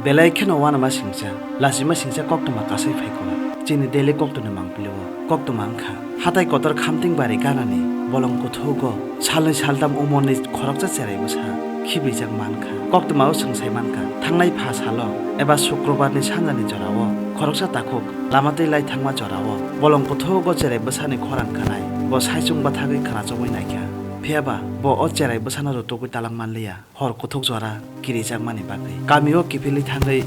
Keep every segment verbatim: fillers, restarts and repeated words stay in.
Belai kheno uanama singcha, lachima singcha koktwma kasai phaikha. Chini Delhi koktwni mangpili o koktwma wngkha. Hatai kotor khamting bari ganani bolong kuthugo salnwi saltam umorni khoroksa cherai bwsa khibijak mankha. Koktwmao chwng sai mankha, thangnai pha salo eba Sukrobarni sanjani jorao khoroksa takhuk lama twi lai thangma jorao bolong kuthugo cherai bwsani khorang khanai bo saichung bathagwi khna chobwi naikha. Phiyaba bo o cherai bwsano rutugwi talang manliya. Hor kuthuk jora kirijakmani bagwi kamio kiphilwi thangwi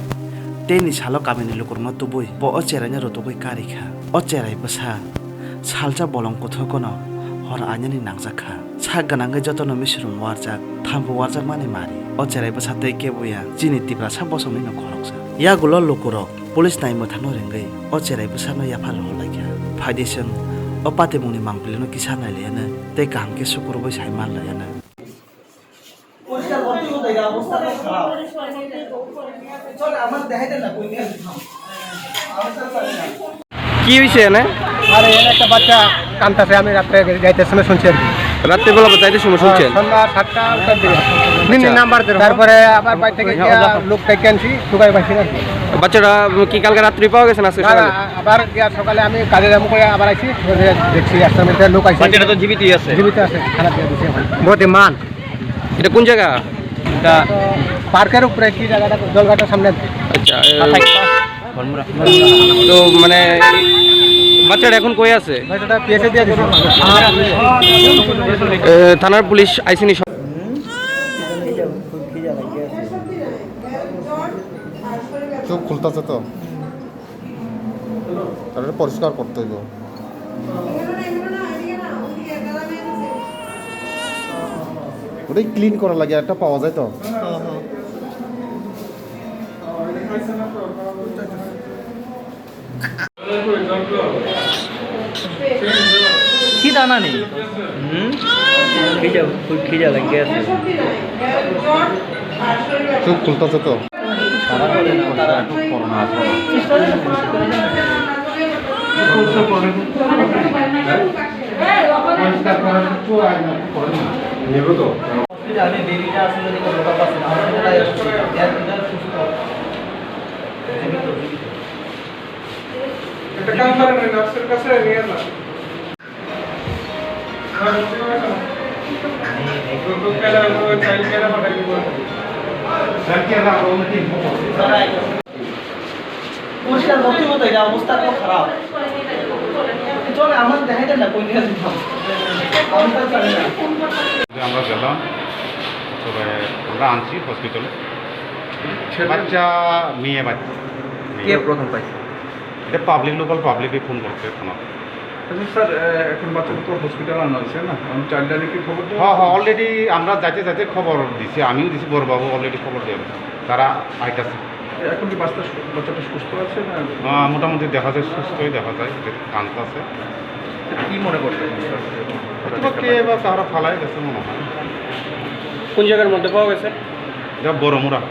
teini salo kamini lukurokno tubui bo o cheraino rutugwi karikha. O cherai bwsa salsa bolong kuthukono hor ainani nangjakha. Sak gwnangwi jotono misirum warjak, thambo warjakmani mari. O cherai bwsa tei keboya chini Tiprasa bosongnino khoroksa. Yagulo lukurok police nai mwthangno ringwi o cherai bwsano yaphar rohorlaikha. Phaidi chwng o patimungni mangpilino kisa nailaiyanw tei kaham khe sukurubui sai manlaiyanw. পরিষ্কার করতে কোথায়? এটা অবস্থা তো খারাপ। চল, আমার দেখাইতে না, কই নিয়ে আসি, থাম। আমার সাথে চল না। কি হয়েছে এনে? আরে, এনে একটা বাচ্চা কাঁদতেছে, আমি রাত্রে যাইতে সময় শুনছি আর কি। রাত্রেবেলা যাইতে সময় হ্যাঁ, শুনছেন? সন্ধ্যা সাতটা আটটার দিকে। আচ্ছা। নাম্বার দেন। তারপরে আবার বাইরে থেকে গিয়া লোক ডেকে আনছি, ঢুকাই পাইছি না আর কি। বাচ্চাটা কি কালকে রাত্রি পাওয়া গেছে না আজকে না, না, সকালে? আবার গিয়া সকালে আমি কাজে যাবো করে আবার আইছি, করে দেখছি একশো মিটার লোক আইছে। বাচ্চাটা তো জীবিতই আছে। জীবিত আছে, খারাপ দিয়ে দিছে এখন। বর্তমান এটা কোন জায়গা? এটা পার্কের উপরে কি জায়গাটা? জলঘাটের সামনে। আচ্ছা, এ, তো মানে বাচ্চাটা এখন কই আছে? বাচ্চাটা পিএসএ দিয়ে দিছে। এ, থানার পুলিশ আইসিনি? চোখ খুলতেছে তো। তারপরে পরিষ্কার করতে হইব। ওটাই ক্লিন করা লাগে, একটা পাওয়া যায় তো। কি দানা নেই? হুম? কি যাবো? খুব খিদা লাগে আছে। চোখ খুলতেছে তো। এটা কাম করে না, নার্সের কাছে নিয়ে যান। পরিষ্কার করতে হবে, এটা অবস্থা খুব খারাপ। চলে, আমার দেখাই দেন না, কোন দিকে দিতাম। আমি তো জানি না। আমরা গেলাম, তবে আমরা আনছি হসপিটালে। বাচ্চা, মেয়ে বাচ্চা। কে প্রথম পাইছে? এটা পাবলিক, লোকাল পাবলিকে ফোন করছে থানাতে। আচ্ছা স্যার, আহ, এখন বাচ্চাটা তো হসপিটাল আনা হয়েছে না? আমি চাইল্ড লাইনে কি খবর দেওয়া হ্যাঁ, হ্যাঁ, হয়েছে? Already আমরা যাইতে যাইতে খবর দিছি, আমিও দিছি, বড়বাবু already খবর দিয়ে গেছে। তারা আইতাছে। এখন কি বাচ্চা, বাচ্চাটা সুস্থ আছে না? আহ, মোটামুটি দেখা যায়, সুস্থই দেখা যায়, যে কাঁদতাছে। কি মনে করছেন? হয়তো বা কে বা কারো ফালাই গেছে মনে হয়। কোন জায়গার মধ্যে পাওয়া গেছে? এটা বড়মুড়া।